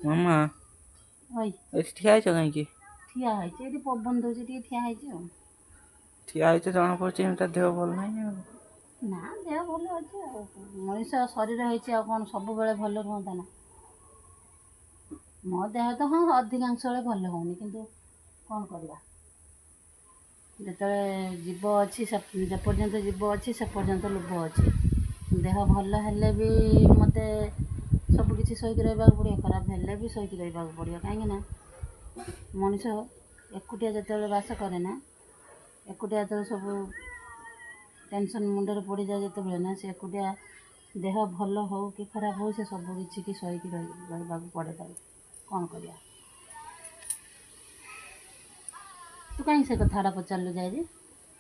ମାମା, ଓଇ। ଏଠି ଠିଆ ହେଇଛ କାହିଁକି? ଠିଆ ହେଇଛି ଏଠି, ପବନ ଦଉଛି, ଟିକେ ଠିଆ ହେଇଛି ଆଉ। ଠିଆ ହେଇଛ, ଜଣା ପଡୁଛି ତା ଦେହ ଭଲ ନାହିଁ ଆଉ। ନା, ଦେହ ଭଲ ଅଛି। ଆଉ ମଣିଷ ଶରୀର ହେଇଛି, ଆଉ କ'ଣ ସବୁବେଳେ ଭଲ ରୁହନ୍ତା ନା? ମୋ ଦେହ ତ ହଁ ଅଧିକାଂଶ ବେଳେ ଭଲ ହେଉନି, କିନ୍ତୁ କ'ଣ କରିବା? ଯେତେବେଳେ ଜୀବ ଅଛି, ଯେପର୍ଯ୍ୟନ୍ତ ଜୀବ ଅଛି ସେ ପର୍ଯ୍ୟନ୍ତ ଲୋଭ ଅଛି। ଦେହ ଭଲ ହେଲେ ବି ମୋତେ ସବୁ କିଛି ସହିକି ରହିବାକୁ ପଡ଼ିବ, ଖରାପ ହେଲେ ବି ସହିକି ରହିବାକୁ ପଡ଼ିବ। କାହିଁକି ନା ମଣିଷ ଏକୁଟିଆ ଯେତେବେଳେ ବାସ କରେ ନା, ଏକୁଟିଆ ଯେତେବେଳେ ସବୁ ଟେନସନ୍ ମୁଣ୍ଡରେ ପଡ଼ିଯାଏ ଯେତେବେଳେ ନା, ସେ ଏକୁଟିଆ ଦେହ ଭଲ ହଉ କି ଖରାପ ହଉ, ସେ ସବୁ କିଛିକି ସହିକି ରହିବାକୁ ପଡ଼େ ତାକୁ। କ'ଣ କରିବା? ତୁ କାହିଁକି ସେ କଥାଟା ପଚାରିଲୁ ଯାଇ?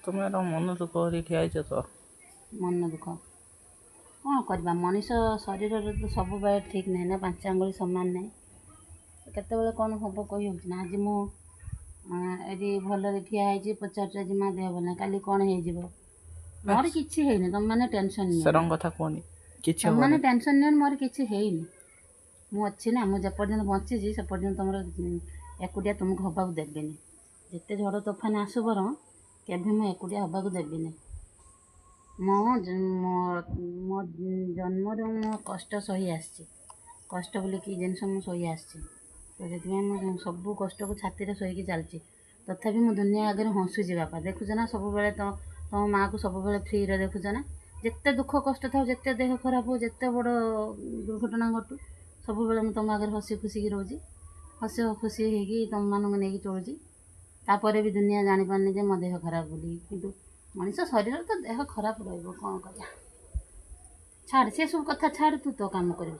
ତୁମେ ମନ ଦୁଃଖ କରି ଠିଆ ହେଇଛ ତ। ମନ ଦୁଃଖ କ'ଣ କରିବା? ମଣିଷ ଶରୀରରେ ତ ସବୁବେଳେ ଠିକ୍ ନାହିଁ ନା, ପାଞ୍ଚ ଆଙ୍ଗୁଳି ସମାନ ନାହିଁ। କେତେବେଳେ କ'ଣ ହେବ କହି ହେଉଛି ନା? ଆଜି ମୁଁ ଏଠି ଭଲରେ ଠିଆ ହେଇଛି, ପଚାରୁଛି ଆଜି ମା ଦେହ ଭଲ ନାହିଁ, କାଲି କ'ଣ ହେଇଯିବ? ମୋର କିଛି ହେଇନି, ତମମାନେ ଟେନସନ୍ ନିଅ। ସେରଙ୍କ କଥା କୁହନି କିଛି। ତମମାନେ ଟେନସନ୍ ନିଅନି, ମୋର କିଛି ହେଇନି। ମୁଁ ଅଛି ନା, ମୁଁ ଯେପର୍ଯ୍ୟନ୍ତ ବଞ୍ଚିଛି ସେ ପର୍ଯ୍ୟନ୍ତ ତମର ଏକୁଟିଆ ତୁମକୁ ହେବାକୁ ଦେବିନି। ଯେତେ ଝଡ଼ ତୋଫାନ ଆସୁ ବରଂ କେବେ ମୁଁ ଏକୁଟିଆ ହେବାକୁ ଦେବିନି। ମୋ ମୋ ଜନ୍ମରୁ ମୁଁ କଷ୍ଟ ସହି ଆସିଛି। କଷ୍ଟ ବୋଲି କି ଜିନିଷ ମୁଁ ସହି ଆସିଛି, ତ ସେଥିପାଇଁ ମୁଁ ସବୁ କଷ୍ଟକୁ ଛାତିରେ ସହିକି ଚାଲିଛି। ତଥାପି ମୁଁ ଦୁନିଆ ଆଗରେ ହସୁଛି ବାପା, ଦେଖୁଛ ନା? ସବୁବେଳେ ତ ତମ ମାଆକୁ ସବୁବେଳେ ଫ୍ରିରେ ଦେଖୁଛ ନା? ଯେତେ ଦୁଃଖ କଷ୍ଟ ଥାଉ, ଯେତେ ଦେହ ଖରାପ ହଉ, ଯେତେ ବଡ଼ ଦୁର୍ଘଟଣା ଘଟୁ, ସବୁବେଳେ ମୁଁ ତୁମ ଆଗରେ ହସି ଖୁସିକି ରହୁଛି, ହସି ଖୁସି ହେଇକି ତୁମମାନଙ୍କୁ ନେଇକି ଚଳୁଛି। ତାପରେ ବି ଦୁନିଆ ଜାଣିପାରୁନି ଯେ ମୋ ଦେହ ଖରାପ ବୋଲି। କିନ୍ତୁ ମଣିଷ ଶରୀରରେ ତ ଦେହ ଖରାପ ରହିବ, କ'ଣ କରିବା? ଛାଡ଼ ସେସବୁ କଥା, ଛାଡ଼, ତୁ ତୋ କାମ କରିବୁ।